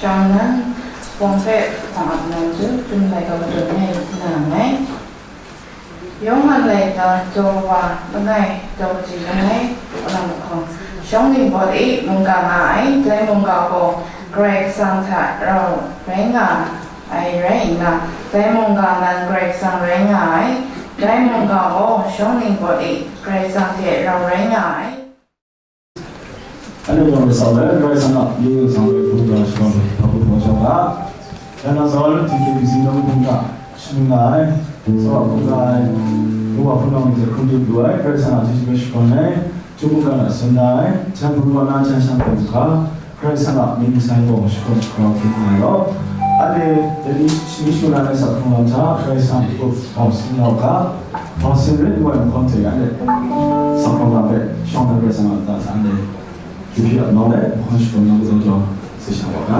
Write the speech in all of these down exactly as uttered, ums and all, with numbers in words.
Shang nan, wang hpe hpang ap nnan tu, tun lai ga madun e, na nngai. Yawng man lai ga, daw wa, langai, daw kaji langai, alang lahkawng. Shawng ningbaw e mungga nga ai, dai mungga gaw Karai Kasang hta rau rai nga ai rai nna, dai mungga nan Karai Kasang rai nga ai, dai mungga gaw shawng ningbaw e Karai Kasang hte rau rai nga ai. Anhte yawng lasau let, Karai Kasang a mying nsang hpe hpung ga shakawn ai hpaw hpaw shawng ga, dan na zawn T K B C nawng hpung hta shaning nga ai, tsawra hpung ga ai, wu wa hpunau ni hte hkrum dut lu ai, Karai Kasang a chyeju hpe shakawn ai, Chyum mungkan a sunda ai, htan hpung wa na htan shang hpung hkra, Karai Kasang a mying nsang gaw shakawn shagrau hpung nga ai law, anhte dai ni shani shagu na ai sa hkrung lam hta, Karai Kasang hpe gau sin yau ga, Hpa sin rit ngu ai mahkawn hte anhte, sa hkawng lam hpe shawng na Karai Kasang a lata hta anhte, hpyi hpyi ap nau let, mahkawn shakawn na kau jaw jaw, si sha wa ga.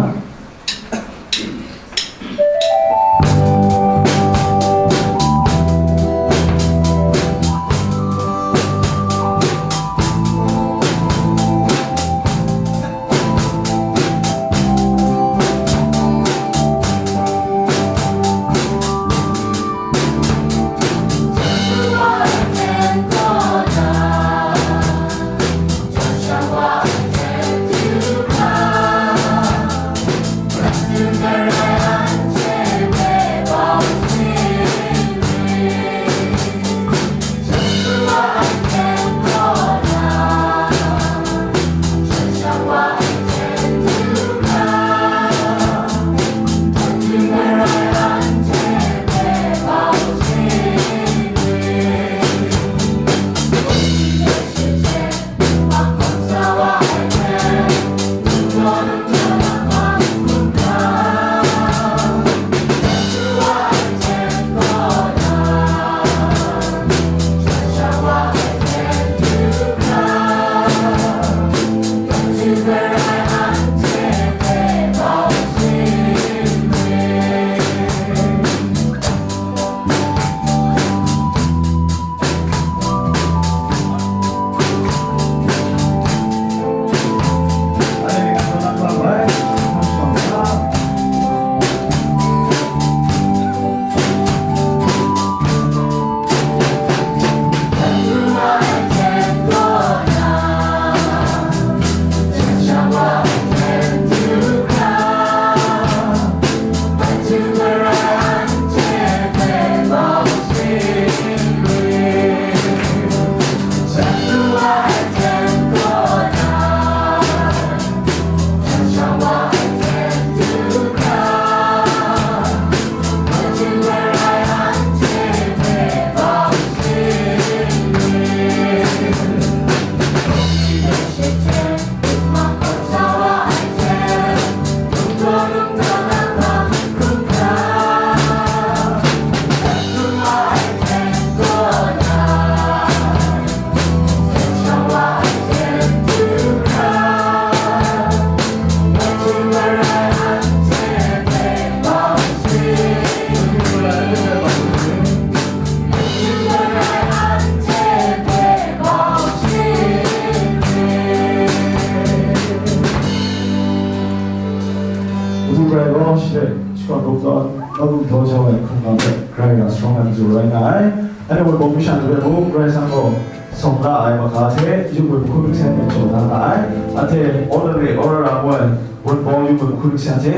Madu Karai gaw shi hpe shakawn hkrup tawn, nawku daw jau ai hkungga hpe Karai ga sharawng ai matu rai nga ai. Anhte Wunpawng mungkan hpe mung Karai Kasang gaw sawm la ai mahka hte, yu ai mahku mungkan hpe jaw na nga ai. Anhte Audrey Aurora ngu ai Wunpawng yu ai mahku mungkan hte,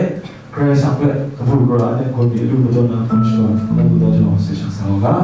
Karai Kasang hpe kabu gara ai n-gun mi alu katawn na hkam shakawn, nawku daw jau sai shang sa u ga.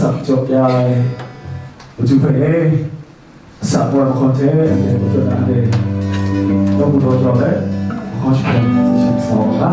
Asak jaw ya ai matu hpe e, asak wa ai mahkawn hte, anhte matu na hte, nawku daw jau let, mahkawn shakawn hte sha sa wa ga.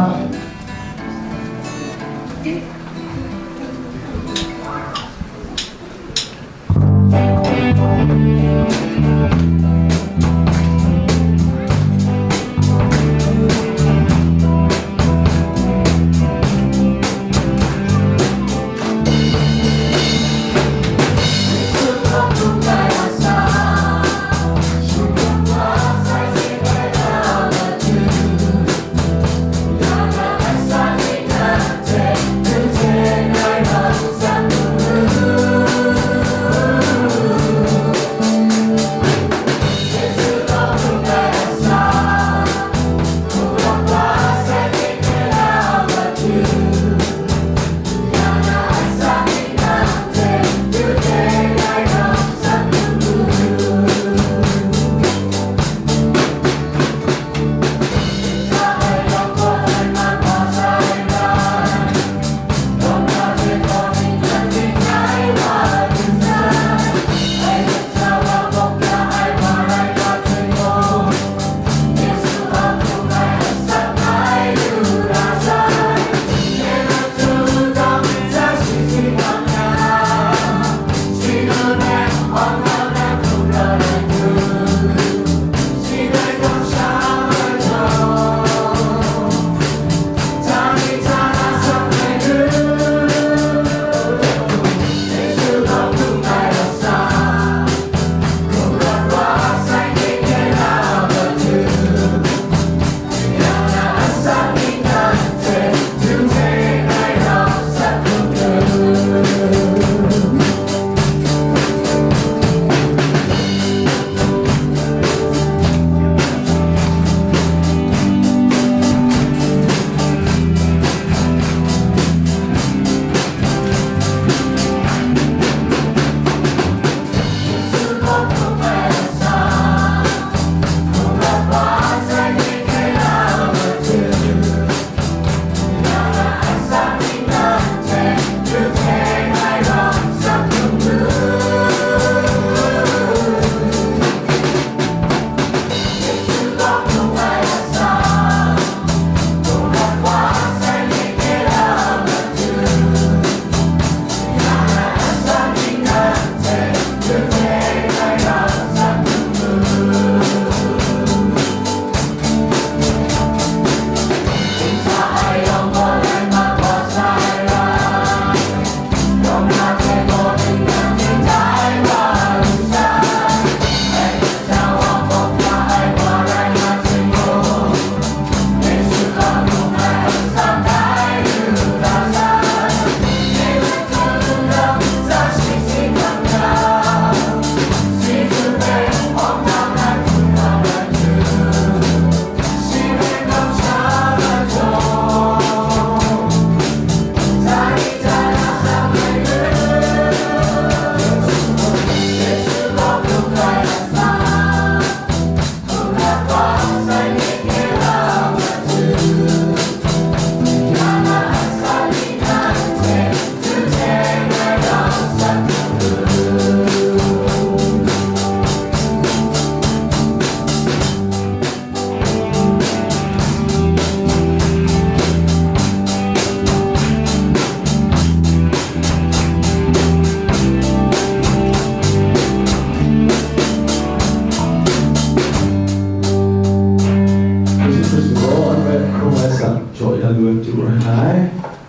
Yesu Hkristu gaw anhte hkrum ai asak jaw ya lu ai matu rai nga ai.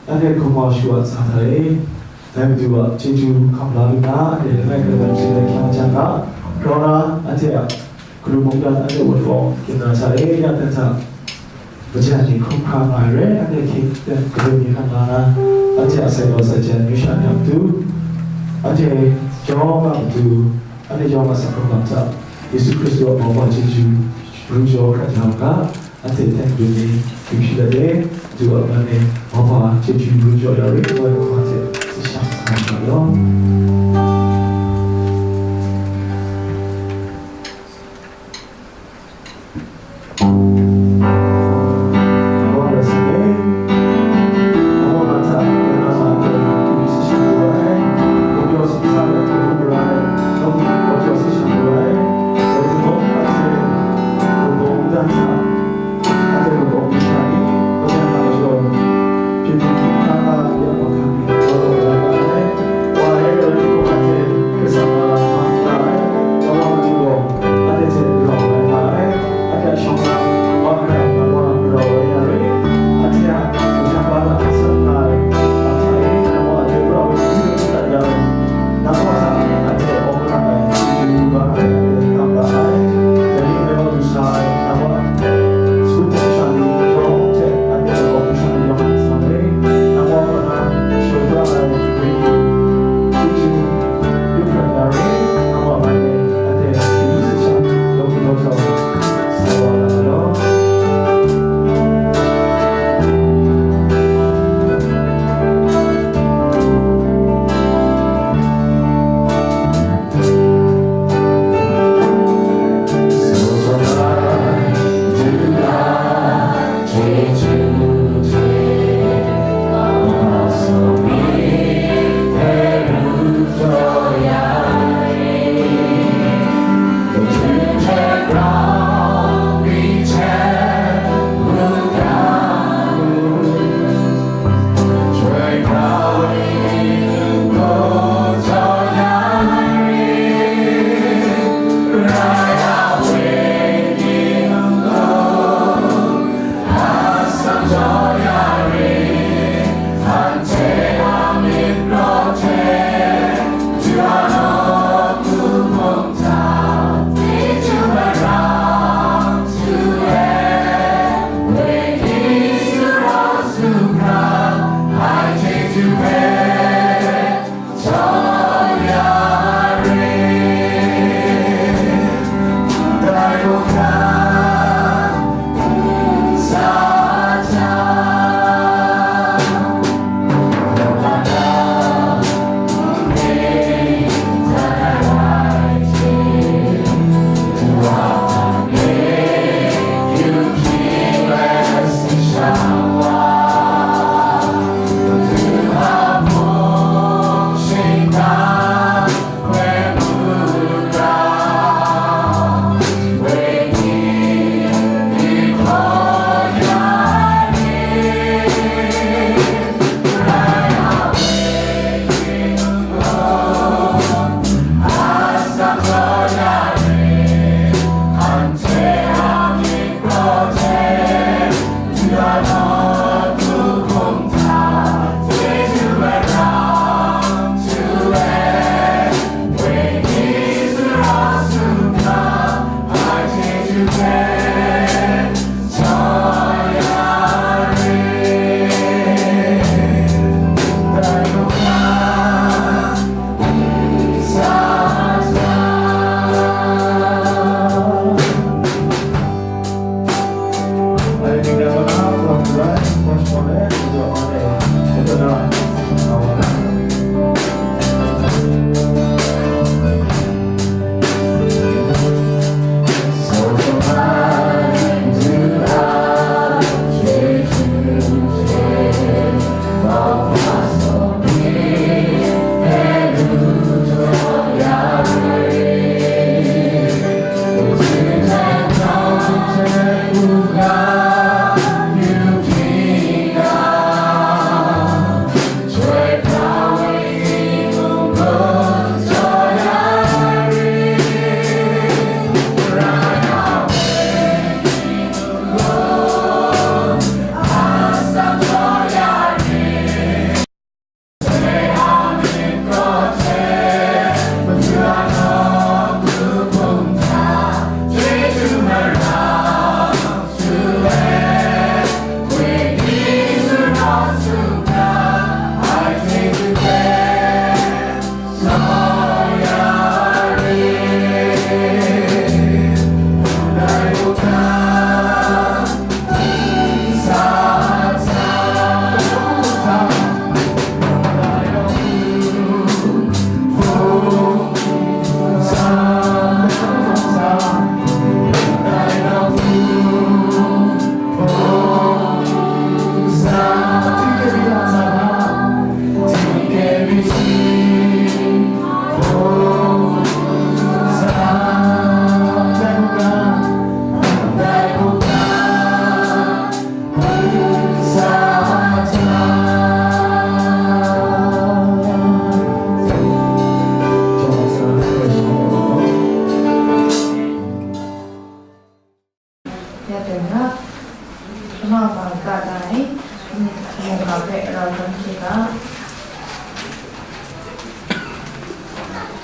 Anhte hkrum wa shawa sa hta e, dai Madu a chyeju hkam la lu na, anhte langai kata hpyi ai hkying jang ga, grau na, anhte a galu mungdan, anhte a wunpawng, hkyen na hta e, ya hta hta, majan ni hkrum hkra nga ai re, anhte hkying ten kabun ni hkang la na, anhte a sai daw sai jan, amyu sha ni a matu, anhte yawng a matu, anhte yawng a asak hkrung lam hta, Yesu Hkristu a mauhpa chyeju ru jaw hkrat ya u ga, anhte ten kabun ni hpyi hpyi dat e, Madu a man e mauhpa chyeju ru jaw ya u re, ngu ai hku hte tsin shang sa nga ga law.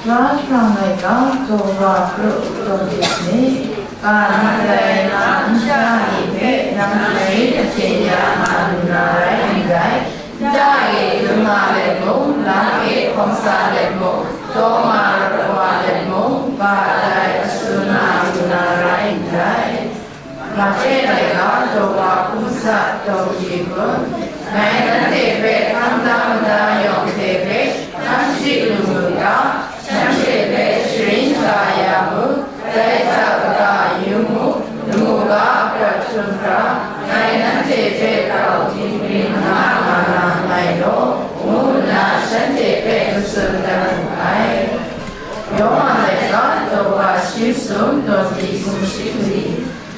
Sara jahprang laika, daw wa kru, daw di ni, ka nang dai na nsha ni hpe nang sharin achyin ya nga lu na rai ndai, nta e dung nga let mung, lam e hkawm sa let mung, taw nga rawt wa let mung, ka dai asun nga lu na rai ndai. Mate laika daw wa hpung sa daw kaji hkun, ngai nanhte hpe hkang da mada yawng hte hpe hkan shalik lu mu ga, shanhte hpe sharin shaga ya mu, dai hta kaga yu mu, lamu ga aprat htum hkra, ngai nanhte hpe grau dinghpring nga nga na nngai law, ngu nna shanhte hpe matsun dat mu ai. Yawhan laika daw wa shi masum daw di sumshi mali,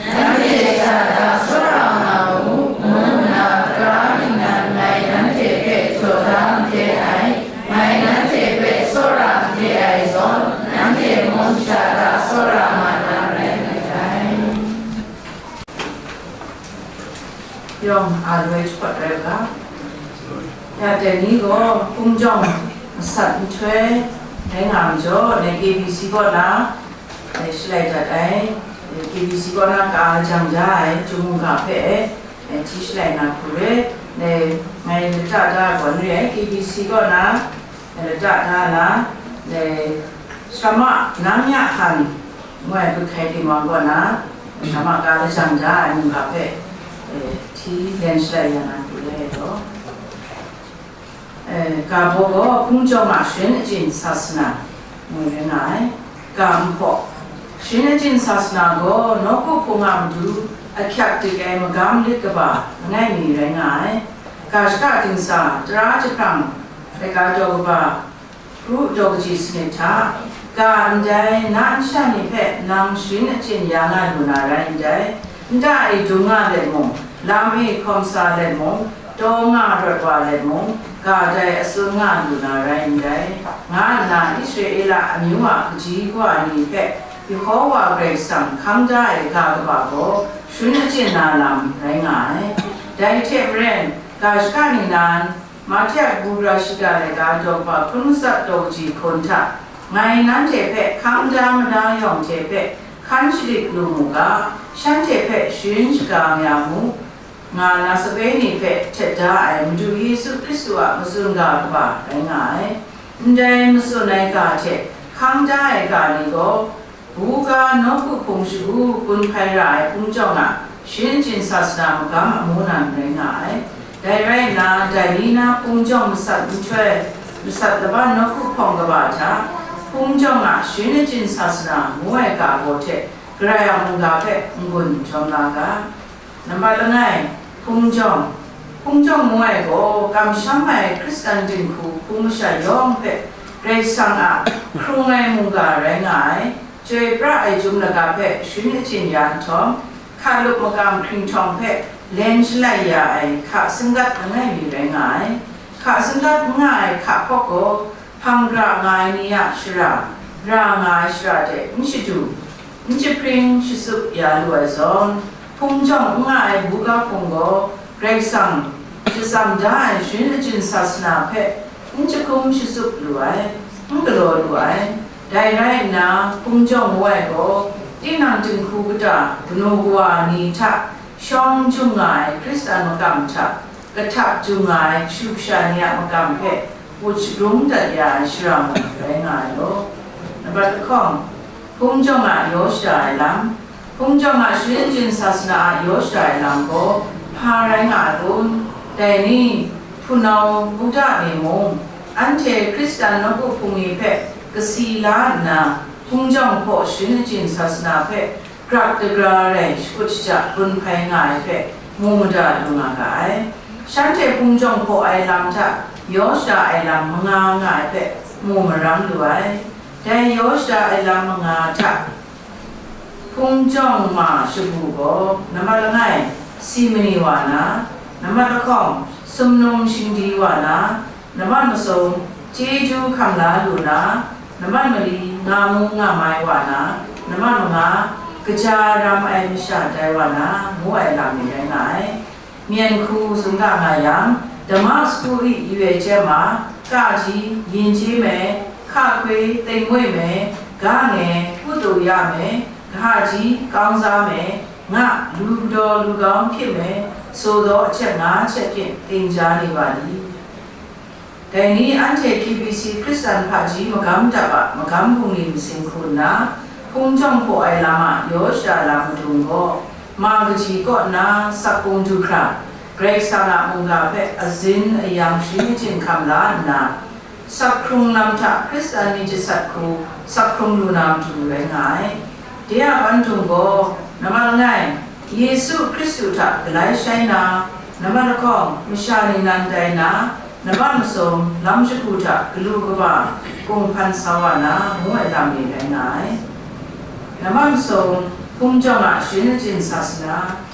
nanhte hta da tsawra nga u, ngu nna tara ningnan ngai nanhte hpe jaw da made ai, ngai nanhte hpe tsawra made ai zawn, nanhte mung sha da tsawra nga na rai myit dai. Yawng a loi jahpawt rai u ga, ya dai ni gaw hpung jawng masat nhtoi rai nga majaw, dai K B C kaw na, dai shalai dat ai, dai K B C kaw na ka jang ja ai, Jung mungga hpe, dai hti shalai na hku re, dai ngai lata da ai gaw n re ai, K B C kaw na, dai lata da na, dai Sharama nang ya hkan ngu ai kut hkai ginwang kaw na, Sharama ka lajang da ai mungga hpe, eh, hti len shalai ya na hku re ai gaw, eh, ga baw gaw hpung jawng a sharin achyin sasana ngu rai nga ai. Ga nhpaw, sharin achyin sasana gaw nawku hpung a matu ahkyak dik ai magam lit kaba langai mi rai nga ai. Ga shaka dingsa, tara jahprang, laika daw kaba, Ru daw kaji sanit hta, ga ndai na nsha ni hpe nang sharin achyin ya nga lu na rai ndai, nta e dung nga let mung, lam e hkawm sa let mung, taw nga rawt wa let mung, ga dai asun nga lu na rai ndai, nga nna Israela amyu a kaji kawa ni hpe Yehova Karai Kasang hkang da ai ga kaba gaw sharin achyin na lam rai nga ai. Dai hte maren, ga shaka ningnan, Mahte a kabu gara shiga laika daw kaba hkun matsat daw kaji hkun hta, ngai nanhte hpe hkang da mada yawng hte hpe hkan shalik lu mu ga, shanhte hpe sharin shaga ya mu, nga na sape ni hpe htet da ai Madu Yesu Hkristu a matsun ga kaba rai nga ai. Ndai matsun ai ga hte hkang da ai ga ni gaw, Buga nawku hpung shagu gun hpai ra ai hpung jawng a sharin achyin sasana magam amu nan rai nga ai. Dai rai nna, dai ni na hpung jawng masat nhtoi, masat laban nawku hpawng kaba hta, hpung jawng a sharin achyin sasana ngu ai ga gaw hte Karai a mungga hpe n-gun n jawm la ga. Nambat langai, hpung jawng. Hpung jawng ngu ai gaw, kamsham ai Hkristan dinghku hpung masha yawng hpe Karai Kasang a hkrung ai mungga rai nga ai, chyoi pra ai chyum lagap hpe sharin achyin ya nhtawm, hka lup makam hkringhtawng hpe len shalai ya ai hka singkat langai mi rai nga ai. Hka singkat n nga ai hka hpawk gaw, hpang gara nga ai ni a shara, ra nga ai shara de n shadu, n jahpring shatsup ya lu ai zawn, hpung jawng n nga ai buga hpung gaw Karai Kasang shatsam da ai sharin achyin sasana hpe n jahkum shatsup lu ai, n galaw lu ai. Dai rai nna, hpung jawng ngu ai gaw, tinang dinghku kata kanu kawa ni hta shawng jung nga ai Hkristan makam hta, kahtap jung nga ai kashu kasha ni a makam hpe, wut shagrung dat ya ai shara mung rai nga ai law. Nambat lahkawng, hpung jawng a yaw shada ai lam. Hpung jawng a sharin achyin sasana a yaw shada ai lam gaw hpa rai nga ai kun? Dai ni, hpunau Buda ni mung, anhte Hkristan nawku hpung ni hpe kasi la nna, hpung jawng hpaw sharin achyin sasana hpe grak dagra rai shakut shaja gun hpai nga ai hpe mu mada lu nga ga ai. Shanhte hpung jawng hpaw ai lam hta yaw shada ai lam manga nga ai hpe mu maram lu ai. Dai yaw shada ai lam manga hta hpung jawng ma shagu gaw, nambat langai, si mani wa na, nambat lahkawng, sumnung shingdi wa na, nambat masum, chyeju hkam la lu na, nambat mali, nga mu nga mai wa na, nambat manga, kaja ram ai masha tai wa na, ngu ai lam ni rai nga ai. Myen hku zungga nga yang, Damasku i yu ai chyem a, kaji, yin chye me, Hka hkoi, tengmoi me, ga nge, pu tu ya me, kahaji, kaung za me, nga, lu gadaw lu gau hpyi me, saw daw ahkyep nga ahkyep hpyi, ting ja ni wa li? Dai ni anhte K B C Hkristan hpaji magam dap a magam bungli masing hku nna, hpung jawng hpaw ai lam a yaw shada lam madung gaw, ma kaji kaw nna sak kung du hkra, Karai Kasang a mungga hpe azin ayang sharin ajin hkam la nna, sak hkrung lam hta Hkristan ni jasat hku sak hkrung lu na matu rai nga ai. De a ban dung gaw, nambat langai, Yesu Hkristu hta galai shai na, nambat lahkawng masha ni nan tai na, nambat masum lam shagu hta galu kaba kung hpan sa wa na, ngu ai lam ni rai nga ai. Nambat masum hpung jawng a sharin ajin sasana,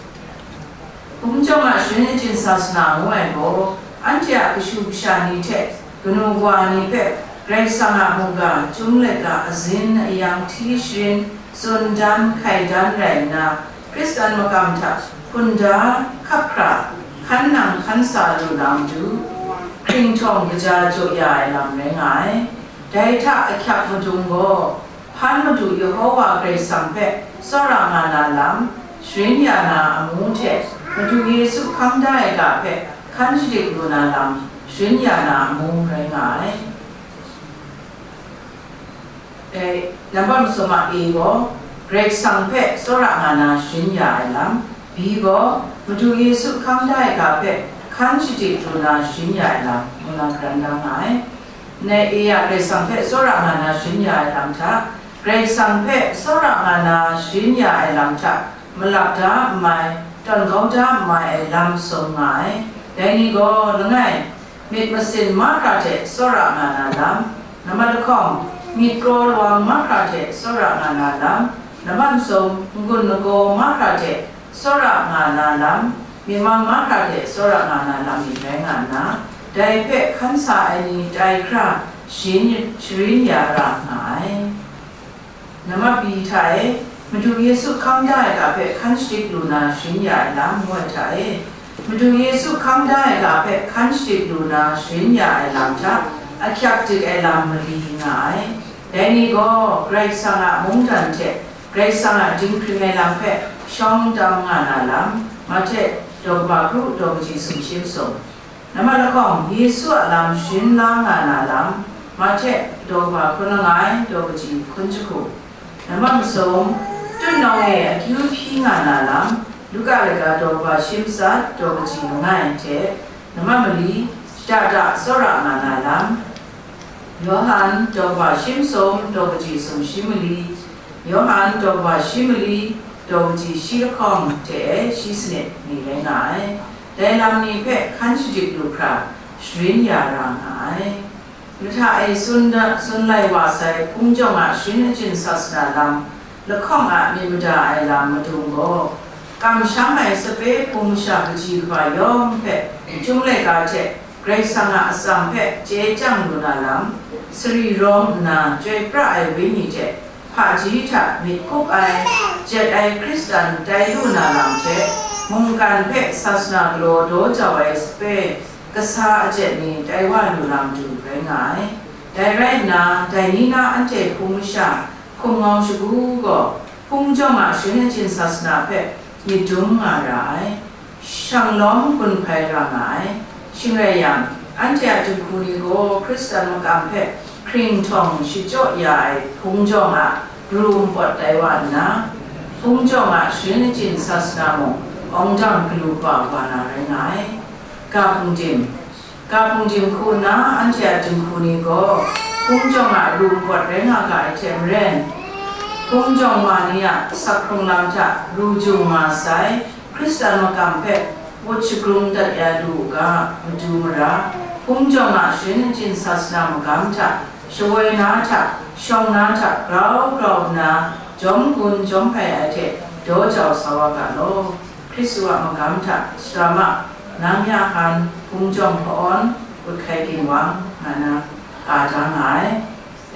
hpung jawng a sharin ajin sasana ngu ai gaw, anhte a kashu kasha ni hte kanu kawa ni hpe Karai Kasang a mungga, Chyum laika azin ayang hti sharin, tsun dan, hkai dan rai nna, Hkristan makam hta hpunda hkap hkra, hkan nang hkan sa lu na matu, hkringhtawng kaja jaw ya ai lam rai nga ai. Dai hta ahkyak madung gaw, hpan Madu Yehowa Karai Kasang hpe tsawra nga na lam, sharin ya na amu hte Madu Yesu hkang da ai ga hpe hkan shadik lu na lam, sharin ya na amu rai nga ai. Dai nambat masum a A gaw, Karai Kasang hpe tsawra nga na sharin ya ai lam, B gaw, Madu Yesu hkang da ai ga hpe hkan shadik lu na sharin ya ai lam, ngu na karan da nga ai. Ndai A a Karai Kasang hpe tsawra nga na sharin ya ai lam hta, Karai Kasang hpe tsawra nga na sharin ya ai lam hta, malap da n mai, tawn kau da n mai ai lam sum nga ai. Dai ni gaw, langai, myit masin mahkra hte tsawra nga na lam, nambat lahkawng, myit kraw lawang mahkra hte tsawra nga na lam, nambat masum, n-gun lagaw mahkra hte tsawra nga na lam, myit mang mahkra hte tsawra nga na lam ni rai nga nna, dai hpe hkan sa ai ni tai hkra sharin, sharin ya ra nga ai. Nambat B hta e, Madu Yesu hkang da ai ga hpe hkan shadik lu na sharin ya ai lam, ngu ai hta e, Madu Yesu hkang da ai ga hpe hkan shadik lu na sharin ya ai lam hta, ahkyak dik ai lam mali nga ai. Dai ni gaw, Karai Kasang a mungdan hte Karai Kasang a dinghpring ai lam hpe shawng tam nga na lam, Mahte daw kaba hkru daw kaji sumshi masum. Nambat lahkawng, Yesu a lam sharin la nga na lam, Mahte daw kaba hkun langai, daw kaji hkun jahku. Nambat masum, tutnawng e akyu hpyi nga na lam, Luka laika daw kaba shi matsat, daw kaji langai hte, nambat mali, shada da tsawra nga na lam, Yawhan daw kaba shi masum, daw kaji sumshi mali, Yawhan daw kaba shi mali, daw kaji shi lahkawng hte shi sanit ni rai nga ai. Dai lam ni hpe hkan shadik lu hkra, sharin ya ra nga ai. Mahta e tsun da, tsun lai wa sai, hpung jawng a sharin ajin sasana lam, lahkawng a myit mada ai lam madung gaw, kamsham ai sape hpung masha kaji kaba yawng hpe, Chyum laika hte Karai Kasang a atsam hpe chye chyang lu na lam, sari rawng nna chyoi pra ai Wenyi hte hpaji hta myit kup ai, jet ai Hkristan tai lu na lam hte, mungkan hpe sasana galaw daw jau ai sape kasa ajet ni tai wa lu na matu rai nga ai. Dai rai nna, dai ni na anhte hpung masha hkum ngau shagu gaw, hpung jawng a sharin ajin sasana hpe myit dum nga ra ai. Shang lawm gun hpai ra nga ai. Shing rai yang, anhte a dinghku ni gaw Hkristan makam hpe hkringhtawng shachyaw ya ai hpung jawng a ru npawt tai wa nna, hpung jawng a sharin ajin sasana mung awng dang galu kaba wa na rai nga ai. Ga hpung dim, Ga hpung dim hku nna, anhte a dinghku ni gaw hpung jawng a ru npawt rai nga ga ai hte maren, hpung jawng wa ni a sak hkrung lam hta ru jung nga sai, Hkristan makam hpe wut shagrung dat ya lu u ga, matu mara, hpung jawng a sharin ajin sasana magam hta shawoi na hta, shawng na hta grau grau nna, jawm gun jawm hpai ai hte daw jau sa wa ga law. Hkristu a magam hta sara ma, nang ya han, hpung jawng hpa-awn, ut hkai ginwang, nga na ka da nga ai.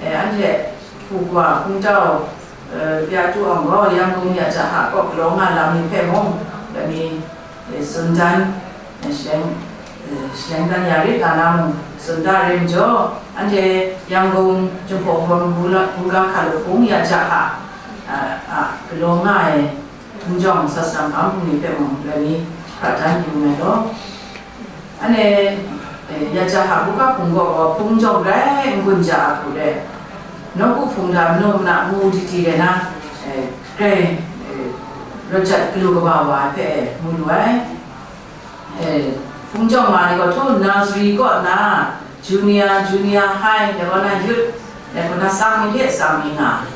E, anhte hpukwa hpungtau, e, ya tu awng gaw, Yangon ya ja hta kaw galaw nga lam ni hpe mung, dai ni, e, tsun dan, e, shaleng, e, shaleng dan ya rit nga na mung, tsun da rim jaw, Anhte Yangon Jinghpaw Hpawn Buga Hkalu Hpung ya ja hta, a, a, galaw nga ai hpung jawng sasana hpang hpung ni hpe mung loi mi hkra dan yu nngai law. Anhte, eh, ya ja hta buga hpung gaw hpung jawng grai n-gun ja a hku re, nawku hpung hta manu mana mu diti rai na, eh, grai, eh, rawt jat galu kaba wa ai hpe, eh, mu lu ai. Eh, hpung jawng ma ni gaw htu nursery kaw na, junior, junior high, dai kaw na youth, dai kaw na sang mi hte sang mi nga.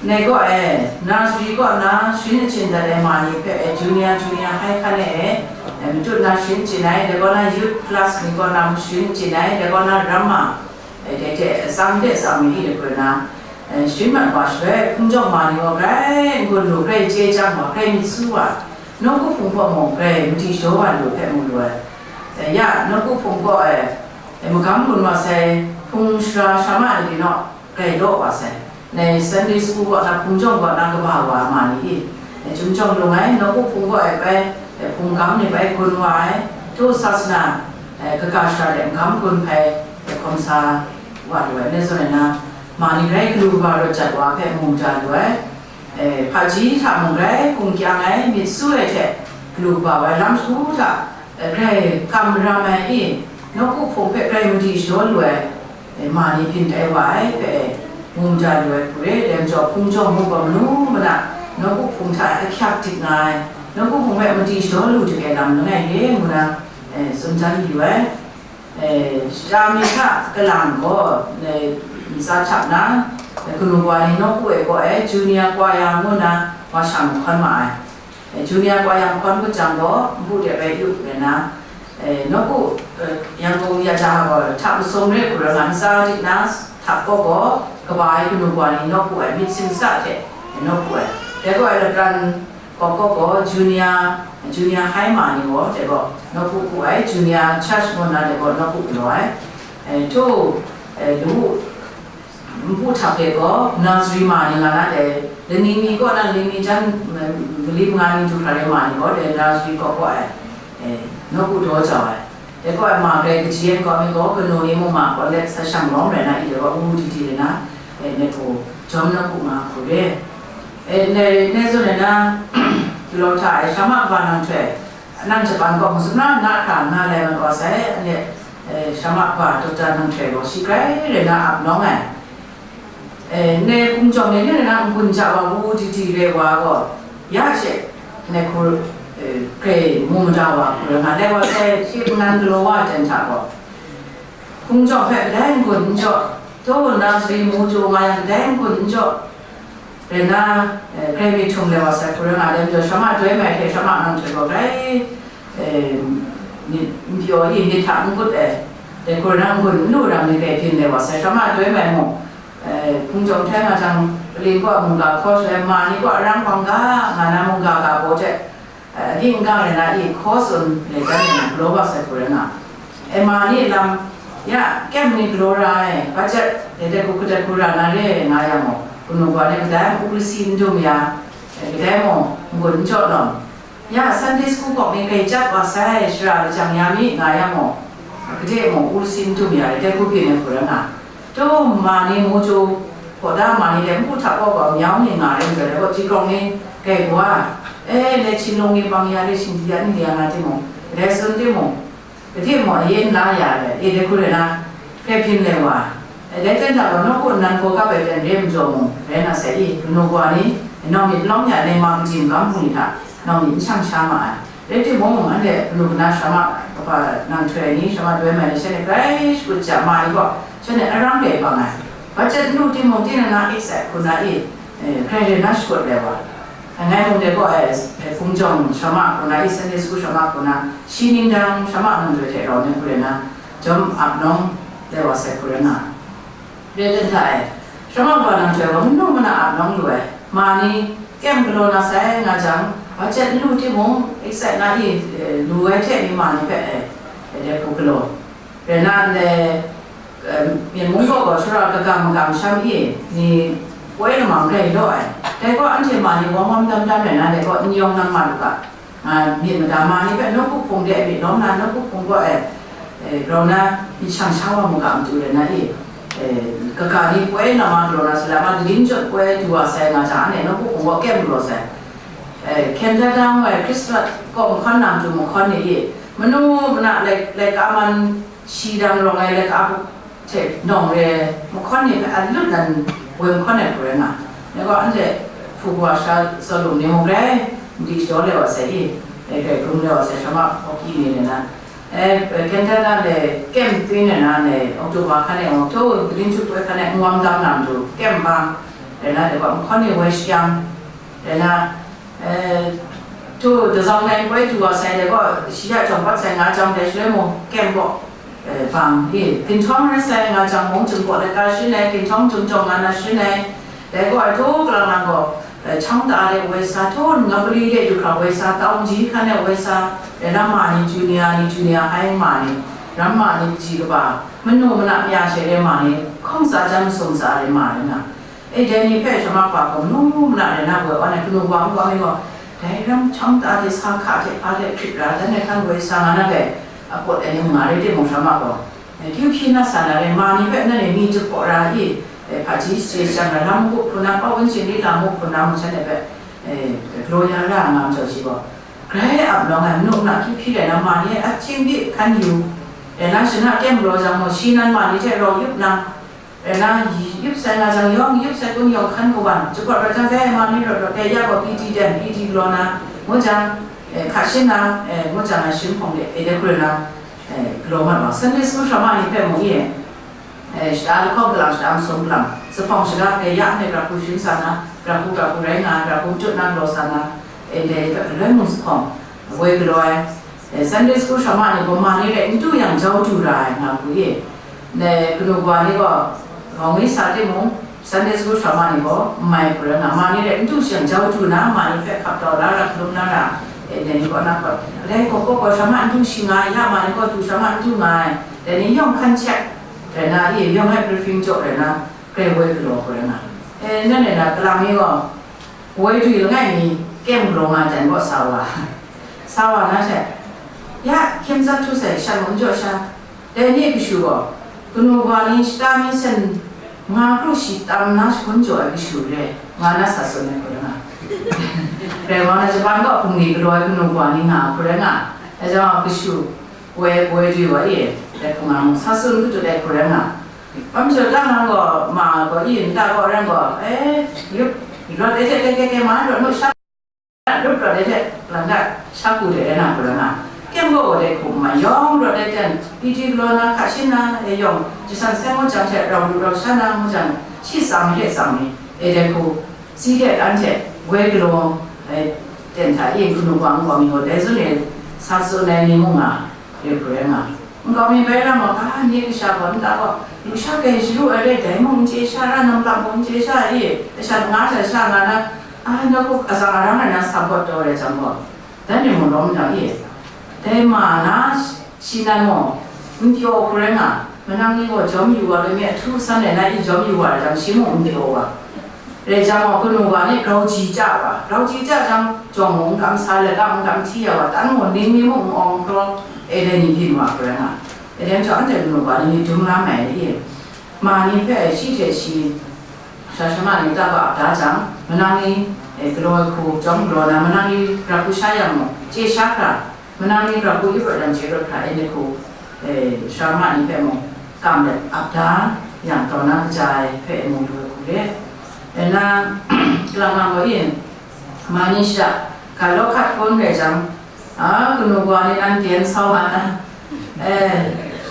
Dai kaw e, nursery kaw na sharin achyin dat ai ma ni hpe e, junior, junior high hkan e, e, matut na sharin achyin ai, dai kaw na youth class ni kaw na sharin achyin ai, dai kaw na ramma, e, dai hte sang hte sang mi di de pru na, e, sharin mat wa shaloi, hpung jawng ma ni gaw grai n-gun lu, grai chye chyang wa, grai myit su wa, nawku hpung hpaw mung grai madi shaw wa lu hpe mu lu ai. E, ya, nawku hpung gaw e, e, magam gun wa sai, hpung sara sara ma ni pyi naw, grai law wa sai. Nai Sunday school kaw na, hpung jawng kaw na kaba wa ma ni i, e, chyum jawng lung ai, nawku hpung kaw e bai, e, hpung gam ni bai gun wa ai, htu sasana, e, kaga shara de n-gam gun hpai, e, hkawm sa wa lu ai, ne zawn ai na, ma ni grai galu kaba rawt jat wa hpe mu maja lu ai, e, hpaji hta mung grai hpung kyang ai, myit su ai hte galu kaba wa ai lam shagu hta, grai kam ram ai i, nawku hpung hpe grai madi shaw lu ai, e, ma ni byin tai wa ai hpe, e, mu maja lu ai hku re, dai majaw hpung jawng mu gaw manu mana nawku hpung hta ahkyak dik nga ai, nawku hpung hpe madi shaw lu dik ai lam langai re ngu na, e, tsun dan yu ai. E, shata mi hta kalang gaw, e, ntsa htap na, e, kanu wa ni nawku e gaw e, junior choir ngu na wa shang hkawn ma ai. E, junior choir hkawn ngut jang gaw, npu de bai yu rai na, e, nawku, e, Yangon ya ja gaw, hta masum re hku rai nga, ntsa dik na, hta kaw gaw, kaba ai kanu wa ni nawku ai, myit singsa hte, e, nawku ai. Dai gaw ai lapran kaw kaw gaw, junior, junior high ma ni gaw, dai gaw, nawku ku ai, junior church ngu na, dai gaw, nawku galaw ai. E, htu, e, lu, npu htak de gaw, nursery ma ni nga na dai, lani mi kaw na, lani mi jan, mm, mali manga ni du hkra re ma ni gaw, dai nursery kaw kaw ai, e, nawku daw jau ai. Dai kaw ai ma grai kaji yan kaw mi gaw, kanu ni mung ma kaw let sa shang lawm rai na, i dai gaw, ngu di di rai na, e, ne hku, jawm nawku nga hku re. E, ne, ne zawn rai na, galaw hta e, sara ma kaba nang htoi, nang Japan kaw mazum na, na hkra, na lai mat wa sai, anhte, e, sara ma kaba, Doctor nang htoi gaw, shi grai rai na ap nawng ai. E, ne hpung jawng ni ni na n-gun ja wa, wu di di re wa gaw, ya she, ne hku, e, grai mu mada wa hku rai nga, dai wa sai shi nan galaw wa ai ten hta gaw, hpung jawng hpe kadai n-gun n jaw, taw nursery mu jaw nga yang kadai n-gun n jaw, rai na, e, grai myit htum le wa sai hku rai nga, dai majaw sara ma doi mai hte sara ma nang htoi gaw grai, e, myit, n pyaw i myit hta n kut ai, dai hku rai na n-gun n lu ram ni grai byin le wa sai, sara ma doi mai mung, e, hpung jawng htai nga jang, Kaling kaw mungga hkaw shaloi, ma ni kaw arang hpang ga nga na mungga ga baw hte, e, aging n gang rai na i hkaw tsun le dan rai na, galaw wa sai hku rai nga. E, ma ni lam, ya, kem ni galaw ra ai, budget, dai dai hku hku dai hku ra na re nga yang mung, kanu wa ni kadai mung u lasi n dum ya, e, kadai mung n-gun n jaw lawm. Ya, Sunday school kaw ni grai jat wa sai, shara lajang ya mi nga yang mung, gade mung u lasi n dum ya, dai hku byin ai hku rai nga. Taw ma ni mu jaw, hkawda ma ni dai npu hta kaw gaw myau ni nga rai majaw, dai gaw ji grawng ni grai wa, e, le Chin lung ni bang ya, le Chin di ya, n di ya nga timung, dai tsun timung, gade mung aye n la ya ai, e, dai hku rai na, hpe hpyin lai wa. E, dai ten hta gaw nawku nnan hkaw kap ai ten re majaw mung, rai na sai i, kanu wa ni, nau myit lawm ya, nai ma kaji magam hpung ni hta, nau myit n shang sha ma ai. Rai timung, anhte kanu kana sara ma kaba nang htoi ai ni, sara ma doi mai ni, shanhte grai shakut ja ma ai gaw, shanhte arang rai bang ai. Budget n lu timung, tinang na excite hku na i, e, grai rai na shakut rai wa. Ngai mung de gaw, e, hpung jawng sara ma hku na i, Sunday school sara ma hku na, shi ningdang sara ma nang htoi hte rau ni hku rai na, jawm ap nawng lai wa sai hku rai nga. Rai dan hta e, sara ma kawa nang htoi gaw manu mana ap nawng lu ai, ma ni, kem galaw na sai nga jang, budget n lu timung, excite na i, e, lu ai hte mi ma ni hpe, e, e, dai hku galaw. Rai na ndai, e, Myen mung kaw gaw shara kagang magam sham i, ni poi lamang rai law ai. Dai gaw anhte ma ni wawng wawm dam dam rai na, dai gaw n yawng nang mat u ga, nga myit mada ma ni hpe nawku hpung de myit lawm na, nawku hpung gaw e, E, grau na, myit shang sha wa mu ga matu rai na e, e, kaga ni poi na ma galaw na salama, gari chyawt poi du wa sai nga jang, anhte nawku hpung gaw kem galaw sai. E, hkyen dat da ngu ai Hkristan kaw mahkawn na matu mahkawn ni e, manu mana lai, laika man shi dang rawng ai laika hte nawng re ai mahkawn ni hpe a lut nan woi mahkawn ai hku rai nga. Dai gaw anhte hpu wa sha tsawt lu ni mung rai, n di shadaw le wa sai i, e, grai hkrum le wa sai, sha ma hkawhkyi ni le na, e, Kentana le kem pyi ni na le, October hkan e, October grin chup poi hkan e, n wam dam na matu, kem bang, le na, dai gaw mahkawn ni woi shayang, le na, Eh, tu, dazang nai poi du wa sai de gaw, shi ya jawng pat sai nga jang de shaloi mung, kem gaw, eh, bang, i, ginhtawng rai sai nga jang mung, jum gaw laika shin ai, ginhtawng jum jawng nga na shin ai, dai gaw, tu, kalang lang gaw, eh, chang ta de woi sa, tu, nga pali de du hkra woi sa, tau nji hkan de woi sa, eh, ram ma ni, junior ni, junior high ma ni, ram ma ni, kaji kaba, manu mana mya she de ma ni, hkawng sa jan masum sa de ma ni na. E, dai ni hpe sha ma hpa gaw manu mana rai na woi, wa na kanu wa nkau mi gaw, dai ram chyawm ta de sa hka hte hpa hte hkrit ra, dan ai hkan woi sa nga na gai, a pawt ai ni nga rai timung, sha ma gaw, e, kyu hpyi na sa na rai, ma ni hpe nanhte mi jahpaw ra i, e, hpaji shaje shang ra, lam magup hpun na, paw wunching ni lam magup hpun na, mung shanhte hpe, e, galaw ya ra nga majaw shi gaw, grai ap lawng ai manu mana kyu hpyi rai na, ma ni a chying di hkan yu, rai na, shana kem galaw jang gaw, shi nan ma ni hte rau yup na, Rai na, yup sai nga jang yawng, yup sai kun yawng hkan kawan, jahpawt rawt jang dai ma ni rawt rawt dai ya gaw P T dan, P T galaw na, ngu jang, eh, hka shin na, eh, ngu jang na, shim hpawng de, eh, dai hku rai na, eh, galaw mat wa. Sunday school sha ma ni hpe mung e, eh, shata lahkawng galang, shata masum galang, zuphpawng shara, dai ya hpe gara hku sharin sa na, gara hku, gara hku rai nga, gara hku matut na galaw sa na, eh, dai hpe galoi mung zuphpawng, woi galaw ai. Eh, Sunday school sha ma ni gaw ma ni rai n du yang jau du ra ai nga hku e. Ne, kanu kawa ni gaw, ngawng mi sa timung, Sunday school sha ma ni gaw, n mai hku rai nga, ma ni rai n du shang jau du na, ma ni hpe hkap tau la, ra hkalum na ra, e, dai ni kaw na gaw, dai gaw, gaw, gaw sha ma n du shi nga ai, ya ma ni gaw du sha ma n du nga ai, dai ni yawng hkan check rai na, e, yawng ai briefing jaw rai na, grai woi galaw hku rai nga. E, nan rai na, kalang mi gaw, woi du langai mi, kem galaw nga dan gaw sa wa, sa wa na she, ya, hkyem tsat htu sai, shan wun jaw sha, Dai ni a kashu gaw, kanu kawa ni shata myin sen nga kru shi tam na shangun jaw ai kashu re, nga na sa tsun ai hku rai nga. Rai wa na, Japan kaw hpung ni galaw ai kanu kawa ni nga hku rai nga. Dai jang, kashu woi, woi du wa e, dai hku nga mu, sa tsun katut ai hku rai nga. Bam jaw ta nang gaw, ma gaw i nta gaw rai gaw, eh, yup, rawt e hte, kei, kei, kei, ma rawt nu sha. Rup rawt ai hte, lang dat, sha ku de rai na hku rai nga. Kem gaw gaw dai hku n mai, yawng rawt ai ten, P T galaw na, hka shin na, e yawng, jasan sai ngut jang hte, rau lu rau sha na ngut jang, shi tsang hte tsang mi, e dai hku, si hte kan hte, woi galaw, e, ten hta e, kanu wa nkau mi gaw, dai zawn e, sa tsun ai ni mung nga, re hku rai nga. Nkau mi bai ram gaw, a, nye kasha gaw nta gaw, lusha kai sharu ai re, dai mung n chye sha, ra nam lam mung n chye sha, e, kasha nga sha sha nga na, a, nawku atsang arang ai na sa bawt taw ai jang gaw, dan e mung lawm jang e, dai ma na shi nan gaw, n pyaw hku rai nga, manang ni gaw jawm yu wa, loi mi ahtu san ai na e jawm yu wa ai jang, shi mung n pyaw wa. Rai jang gaw, kanu wa ni grau ji ja wa, grau ji ja jang, jawng mung n kam sa, lata mung n kam hti ya wa, tan mung ning mi mung n awng hkraw, e dai ni byin wa hku rai nga. E dai majaw, anhte kanu wa ni myit dum la mai ai re. Ma ni hpe shi hte shi, sha sha ma ni ta ga ap da jang, manang ni, e, galaw ai hku, jawm galaw na, manang ni ra hku sha yang mung, chye sha hkra, Manang ni grau hku yu rawt yang chye rawt hkra e, ni hku, e, sara ma ni hpe mung, kam let ap da yang, taw na kaja ai hpe mung lu ai hku re. E na, kalang nang gaw e, ma ni sha, ga law hkat hkun rai jang, a, kanu kawa ni nan ten sau wa na, e,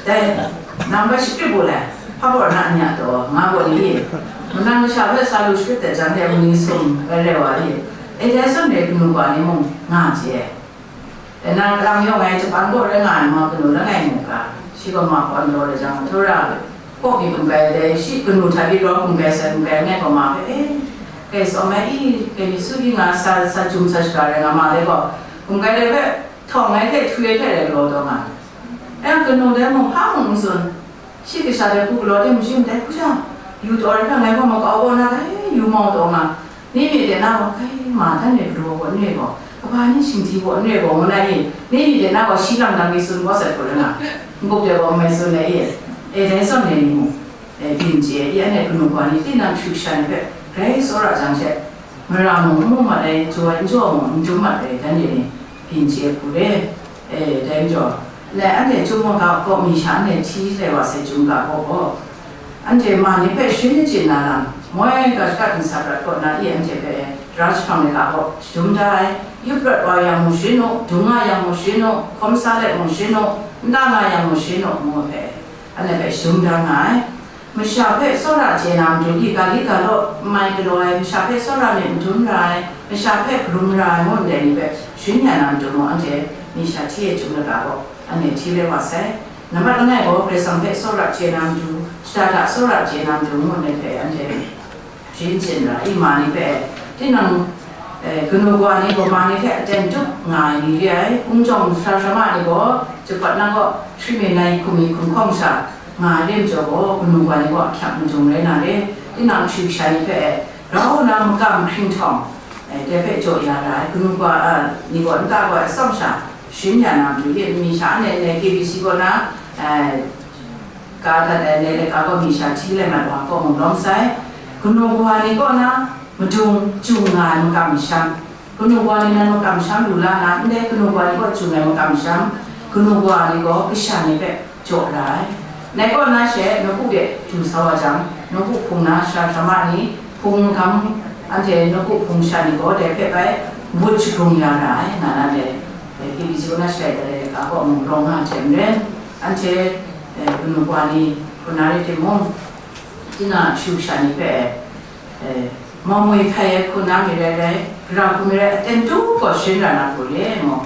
dai, nang bai shakrit bu lai, hpa baw na ni a taw, nga gaw ni e, manang masha hpe sa lu shakrit dat jang, dai mung ni sum, rai rai wa e, e, dai sum de kanu kawa ni mung, nga chye ai. Dai na, kalang yawng ai Japan kaw rai nga ai ma kanu langai mu ga, shi gaw ma kaw n daw rai jang, Torah kaw mi gumgai dai, shi kanu hta pyi rau gumgai sai, gumgai langai gaw ma hpe, e, kai tsawm ai i, kai mi su di nga, sa, sa jum sa shaga rai nga ma dai gaw, gumgai dai hpe htawng ai hte, htwi ai hte rai galaw taw nga ai. E, kanu dai mung hpa mung n tsun. Shi kasha dai hku galaw de mashing dai hku sha, yu taw ai hpe ngai gaw makau gaw na, dai yu mau taw nga, ni myit de na gaw, kai, ma dan re galaw gaw n re gaw, kaba ni shinghti gaw n re gaw, ngu na i, ni myit de na gaw shi lam dang mi tsun gaw sat gaw rai nga. N-gup de gaw n mai tsun ai e, e dai zawn e ni mung, e, byin chye ai, i anhte kanu kawa ni tinang hkyu sha ni hpe grai tsawra jang she, mara mung n mu mat ai, jaw ai n jaw mung n dum mat ai, dan de ni byin chye hku re, e, dai majaw, lai anhte chyum mungga kaw mi sha anhte hti lai wa sai, chyum ga kaw gaw, anhte ma ni hpe sharin chye na lam, moi ga shaka ginsa prat kaw na i anhte hpe tara jahpang ai ga kaw shadum da ai, yup rawt wa yang mung sharin u, dung nga yang mung sharin u, hkawm sa let mung sharin u, nta nga yang mung sharin u, ngu hpe, anhte hpe shadum da nga ai. Masha hpe tsawra chye na matu i ga li ga law n mai galaw ai, masha hpe tsawra myit madun ra ai, masha hpe karum ra ai, ngu ndai ni hpe sharin ya na matu mung, anhte mi sha hti ai chyum laga gaw, anhte hti rai wa sai. Nambat langai gaw, Karai Kasang hpe tsawra chye na matu, shada da tsawra chye na matu ngu ndai hpe anhte sharin chyen ra, i ma ni hpe, tinang, eh, kanu kawa ni gaw ma ni hte aten tup nga ai ni re ai, hpung jawng sara sara ma ni gaw, jahpawt na gaw, hkri mi nai hkum mi hkum hkawng sha nga ai re majaw gaw, kanu kawa ni gaw ahkyak madung rai na re, tinang kashu kasha ni hpe, grau nna makam hkring htawng, eh, dai hpe jaw ya ra ai, kanu kawa, ah, ni gaw nta gaw atsawm sha, sharin ya na matu, mi sha anhte ndai K B C kaw na, eh, ka dat ai, ndai laika gaw mi sha hti lai mat wa kaw mung lawm sai, kanu kawa ni kaw na madung chyu nga ai makam masham, kanu kawa ni nan makam masham lu la na, ndai kanu kawa ni kaw chyu ai makam masham, kanu kawa ni gaw kasha ni hpe jaw ra ai. Ndai kaw na she, nawku de du sa wa jang, nawku hpung na sara sara ma ni, hpung gam, anhte nawku hpung sha ni gaw dai hpe bai ngut shagrung ya ra ai, nga na le, eh, K B C kaw na shalai dalai laika kaw mung rawng nga hte maren, anhte, eh, kanu kawa ni, hkuna rai timung, tinang kashu kasha ni hpe, eh, maumwi hkai ai hkuna mi rai rai, gara hku mi rai, aten tup gaw sharin ra na hku re, ngu.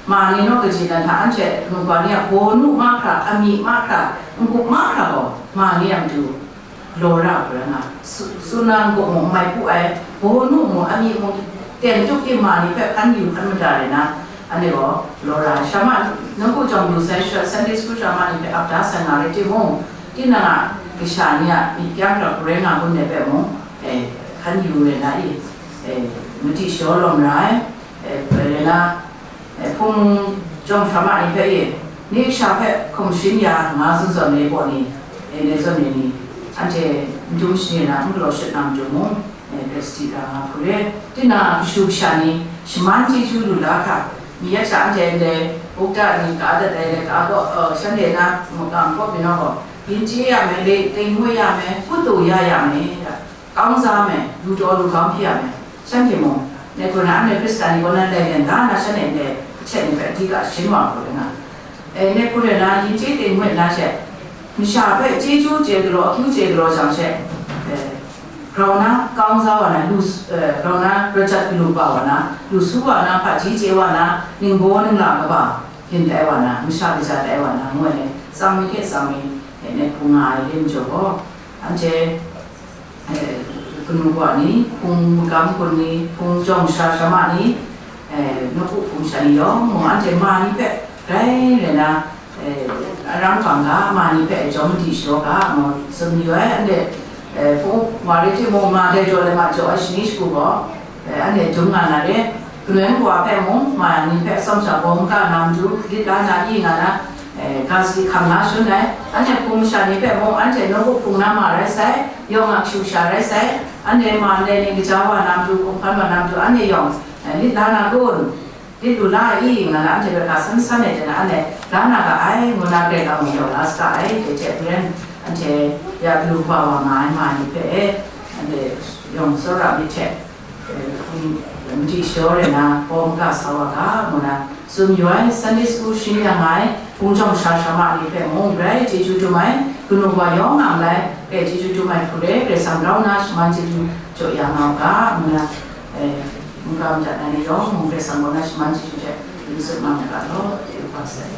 Ma ni naw kaji dan hta anhte kanu kawa ni a bawnu mahkra, amying mahkra, n-gup mahkra gaw ma ni a matu law ra hku rai nga, su, suna n-gup mung n mai pu ai, bawnu mung amying mung ten tup i ma ni hpe hkan yu hkan mada rai na, anhte gaw law ra ai. Sha ma, nawku jawng du sai, sha, Sunday school sha ma ni hpe ap da sai nga rai timung, tinang a kasha ni a myit kyang hkra hku rai nga gun dai hpe mung, eh, hkan yu rai na i, eh, madi shaw lawm ra ai, eh, rai na, eh, hpung jawng hkra ma ni hpe i, ni kasha hpe hkum sharin ya nga zawn zawn ai baw ni, eh, ndai zawn ai ni, anhte n dum shani na n galaw shut na matu mung, eh, hpe sadi ra nga hku re. Tinang a kashu kasha ni shaman chyeju lu la hkra, mi ya sha anhte ndai bukta ni ka dat ai laika gaw, eh, shanhte na makam kaw byin gaw, yin chye ya me, le, tengwi ya me, kut du ya ya me, kau n za me, lu taw lu kau hpyi ya me, shanhte mung, ngai hku na anhte Hkristan ni kaw na lai len ga na shanhte ndai ahkying ni hpe di ga sharin wa hku rai nga. E, ngai hku rai na, yin chye tengwi na she, masha hpe chyeju chye galaw, akyu chye galaw jang she, e, grau na kau n za wa na, lu s-, e, grau na rajat galu pa wa na, lu su wa na, hpaji chye wa na, ningbaw ningla kaba, yin tai wa na, masha kaja tai wa na, ngu ai, tsang mi hte tsang mi, e, ngai hku nga ai re majaw gaw, anhte, eh, kanu kawa ni, hpung magam kun ni, hpung jawng sara sara ma ni, eh, nawku hpung sha ni yawng mung, anhte ma ni hpe grai rai na, eh, arang hpang ga, ma ni hpe jawm madi shaw ga, ngu tsun mayu ai. Anhte, eh, hpung wa rai timung, ma dai jaw ai ma jaw ai shani shagu gaw, eh, anhte dum nga na re. Galoi kawa hpe mung, ma ni hpe atsawm sha bawng ga na matu, lit la na i nga na, eh, ga sadi hkam na shun ai. Anhte hpung masha ni hpe mung, anhte nawku hpung na ma rai sai, yawng a kashu kasha rai sai, anhte ma ndai ni kaja wa na matu, hkum hkan wa na matu, anhte yawng, eh, lit la na kun, lit lu la i, nga na anhte hpe ga san san ai hte na, anhte la na ga ai, ngu na grai ga mung yawng la sa ai, dai hte maren, anhte ya galu kaba wa nga ai ma ni hpe, anhte yawng tsawra myit hte, eh, madi shaw rai na, bawng ga sa wa ga, ngu na, tsun yu ai, Sunday school sharin ya nga ai, hpung jawng sara sara ma ni hpe mung grai chyeju dum ai, kanu kawa yawng a malai, grai chyeju dum ai hku re, Karai Kasang grau nna shaman chyeju jaw ya nga u ga, ngu na, eh, mungga madat ai ni yawng mung Karai Kasang grau nna shaman chyeju hte n tsun nga mu ga law, chyeju kaba sai.